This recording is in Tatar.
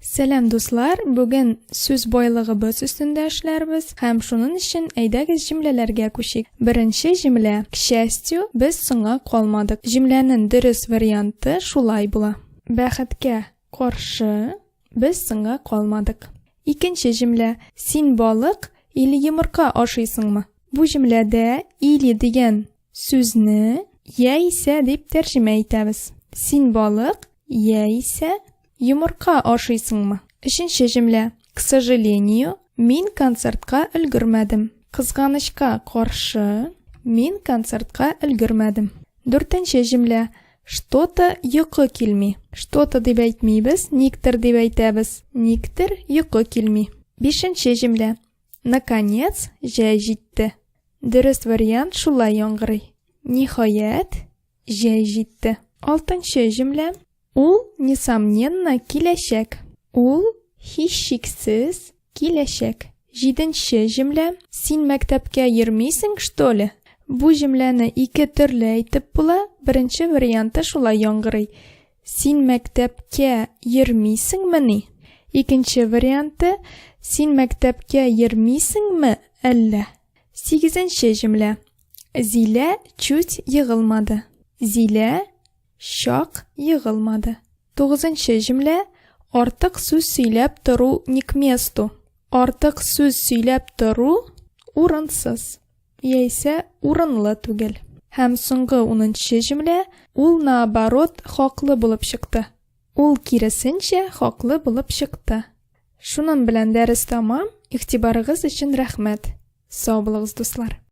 Сәлам, дуслар! Бүген сүз байлыгыбыз өстендә эшләрбез һәм шунын өчен әйдәгез җөмләләргә күчик. Беренче җөмлә, К счастью, без соңга калмадык. Җөмләнен дөрес варианты шулай була. Бәхеткә каршы, без соңга калмадык. Икенче җөмлә, Син балык или йомырка ашыйсыңмы? Бу җөмләдә или дигән сүзне яисә дип тәрҗемә итәбез. Син балык яисә Йомырка ашыйсыңмы? Өченче җөмлә. К сожалению, мин концертка өлгермәдем. Кызганычка каршы, мин концертка өлгермәдем. Дүртенче җөмлә. Что-то йокы килми. Что-то дип әйтмибез, никтер дип әйтәбез. Никтер йокы килми. Бишенче җөмлә. Наконец, җәй җитте. Дөрес вариант шулай яңгырый. Ниһаять, җәй җитте. Алтынчы җөмлә. Ул, несомненно, киләчәк. Ул, һичшиксез, киләчәк. Җиденче җөмлә. Син мәктәпкә йөрмисең, что ли? Бу җөмләне ике төрле әйтеп була. Беренче варианты шулай яңгырый. Син мәктәпкә йөрмисеңмени? Икенче варианты, Син мәктәпкә йөрмисеңме әллә? Сигезенче җөмлә. Зилә чуть егылмады. Зилә Чак егылмады. Тугызынчы җөмлә, Артык сүз сөйләп тору не к месту. Артык сүз сөйләп тору урынсыз, яисә урынлы түгел. Һәм соңгы унынчы җөмлә, Ул наоборот хаклы булып чыкты. Ул киресенчә хаклы булып чыкты. Шунын белән дәрес тәмам, игътибарыгыз өчен рәхмәт. Сау булыгыз, дуслар!